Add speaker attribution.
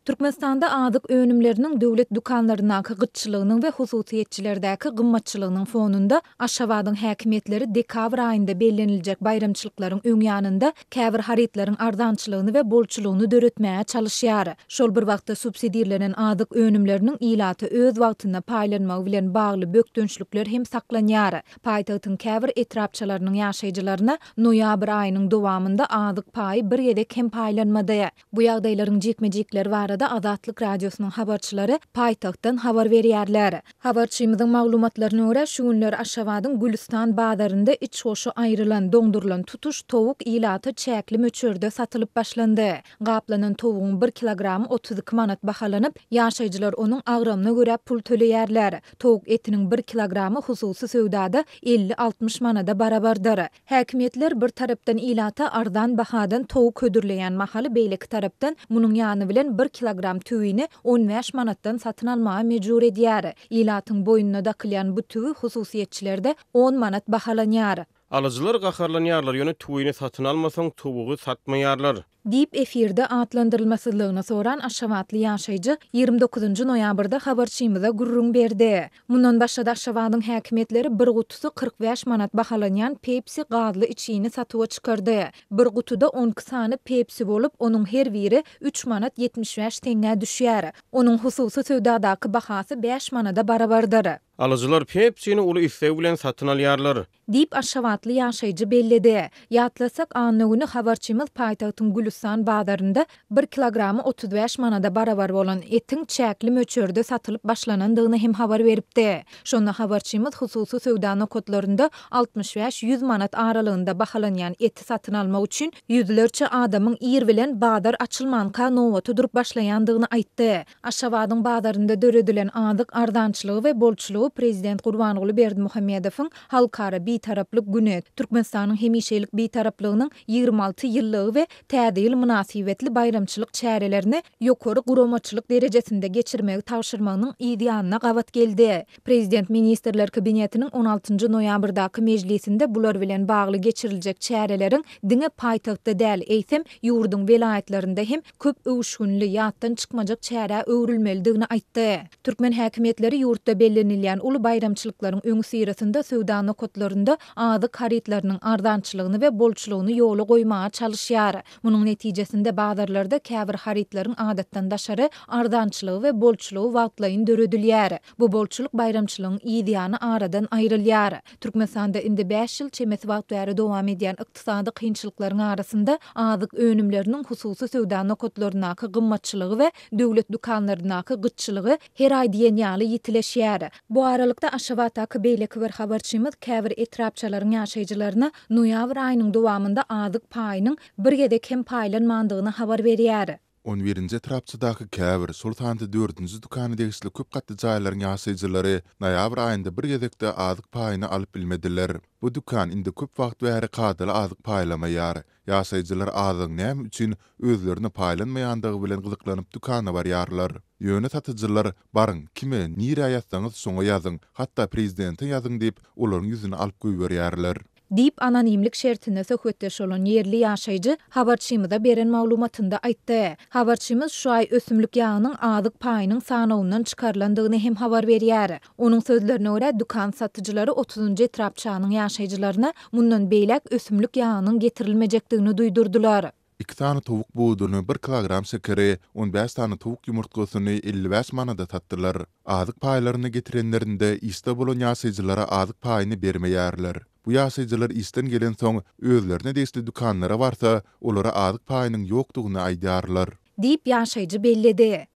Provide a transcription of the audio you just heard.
Speaker 1: Türkmenistanda azyk önümleriniň döwlet dükanlaryndaky gytçylygynyň we hususyýetçilerdäki gymmatçylygynyň fonunda, Aşgabadyň häkimiýetleri dekabr aýynda belleniljek baýramçylyklaryň öň ýanynda käbir harytlaryň arzançylygyny we bolçulygyny döretmäge çalyşýar. Şol bir wagtda subsidirlenen azyk önümleriniň ilata öz wagtynda paýlanmagy bilen bagly bökdençlikler hem saklanýar. Paýtagtyň käbir etrapçalarynyň ýaşaýjylaryna noýabr aýynyň dowamynda azyk paýy bir gezek hem paýlanmady. Bu ýagdaýlaryň jikme-jikleri barada Azatlyk Radiosynyň habarçylary paýtagtdan habar berýärler. Habarçymyzyň maglumatlaryna görä, şu günler Aşgabadyň Gülüstan bazarynda iç-goşy aýrylan, doňdurylan tutuş towuk ilata çäkli möçberde satylyp başlandy. Gaplanan towugyň bir kilogramy 32 manat bahalanyp, ýaşaýjylar onuň agramyna görä pul töleýärler. Towuk etiniň bir kilogramy hususy söwdada 50-60 manada barabardyr. Häkimiýetler bir tarapdan ilata arzan bahadan towuk hödürleýän mahaly beýleki tarapdan munuň ýany bilen bir kilogram tüwini 15 manatdan satyn almaga mejbur edýär. Ilatyň boýnuna dakylýan bu tüwi hususyýetçilerde on manat bahalanýar.
Speaker 2: Alyjylar gaharlanýarlar, ýöne tüwini satyn almasaň towugy satmaýarlar.
Speaker 1: Diýip, efirde atlandyrylmasyzlygyny soran aşgabatly ýaşaýjy 29 noýabrda habarçymyza gürrüň berdi. Mundan başga-da Aşgabadyň häkimiýetleri bir gutusy 45 manat bahalanýan Pepsi gazly içgini satuwa çykardy. Bir gutuda 12 sany Pepsi bolup, onuň her biri üç manat 75 teňňä düşýär. Onuň hususy söwdadaky bahasy bäş manada barabardyr.
Speaker 2: Alyjylar Pepsini uly isleg bilen satyn alýarlar.
Speaker 1: Diýip, aşgabatly ýaşaýjy belledi. Ýatlasak, anna güni habarçymyz paýtagtyň Gülüstan bazarynda bir kilogramy 35 manada barabar bolan etiň çäkli möçberde satylyp başlanandygyny hem habar beripdi. Şonda habarçymyz hususy söwda nokatlarynda 65-ýüz manat aralygynda bahalanýan eti satyn almak üçin ýüzlerçe adamyň ir bilen bazar açylmanka nobata durup başlaýandygyny aýtdy. Aşgabadyň bazarynda döredilen azyk arzançylygy we bolçulygy prezident Gurbanguly Berdimuhamedowyň Halkara Bitaraplyk güni, Türkmenistanyň hemişelik Bitaraplygynyň 26 ýyllygy we Täze ýyl mynasybetli baýramçylyk çärelerini ýokary guramaçylyk derejesinde geçirmegi tabşyrmagynyň yz ýanyna gabat geldi. Prezident Ministrler Kabinetiniň on altynjy noýabrdaky mejlisinde bular bilen bagly geçiriljek çäreleriň diňe paýtagtda däl, eýsem, ýurduň welaýatlarynda hem köp öwüşginli, ýatdan çykmajak çärä öwrülmelidigini aýtdy. Türkmen häkimiýetleri ýurtda bellenilýän uly baýramçylyklaryň öňüsyrasynda söwda nokatlarynda azyk harytlarynyň arzançylygyny we bolçulygyny ýola goýmaga çalyşýar. Munuň netijesinde bazarlarda käbir harytlaryň adatdan daşary arzançylygy we bolçulygy wagtlaýyn döredilýär. Bu bolçulyk baýramçylygyň yz ýany aradan aýrylýar. Türkmenistanda indi bäş ýyl çemesi wagt bäri dowam edýän ykdysady kynçylyklaryň arasynda azyk önümleriniň hususy söwda nokatlaryndaky gymmatçylygy we döwlet dükanlaryndaky gytçylygy her aý diýen ýaly ýitileşýär. Bu aralykda, Aşgabatdaky beýleki bir habarçymyz käbir etrapçalaryň ýaşaýjylaryna noýabr aýynyň dowamynda azyk paýynyň bir gezek hem paýlanmandygyny habar berýär.
Speaker 3: On birinji etrapçadaky käbir, şol sanda dördünji dükana degişli köp gatly jaýlaryň ýaşaýjylary noýabr aýynda bir gezekde azyk paýyny alyp bilmediler. Bu dükan indi köp wagt bäri kadaly azyk paýlamaýar. Ýaşaýjylar azygyň näme üçin özlerine paýlanmaýandygy bilen gyzyklanyp dükana barýarlar. Ýöne satyjylar, Baryň, kime, nirä ýazsaňyz şoňa ýazyň, hatda prezidente ýazyň diýip, olaryň ýüzüni alyp goýberýärler.
Speaker 1: Diýip, anonimlik şertinde söhbetdeş bolan ýerli ýaşaýjy habarçymyza beren maglumatynda aýtdy. Habarçymyz şu aý ösümlik ýagynyň azyk paýynyň sanawyndan çykarylandygyny hem habar berýär. Onuň sözlerine görä, dükan satyjylary otuzynjy etrapçanyň ýaşaýjylaryna mundan beýläk ösümlik ýagynyň getirilmejekdigini duýdurdylar.
Speaker 3: Iki sany towuk buduny, bir kilogram şekeri, 15 sany towuk ýumurtgasyny 55 manada satdylar. Azyk paýlaryny getirenlerinde işde bolan ýaşaýjylara azyk paýyny bermeýärler. Bu ýaşaýjylar işden gelensoň, özlerine degişli dükanlara barsa, olara azyk paýynyň ýokdugyny aýdýarlar.
Speaker 1: Diýip, ýaşaýjy belledi.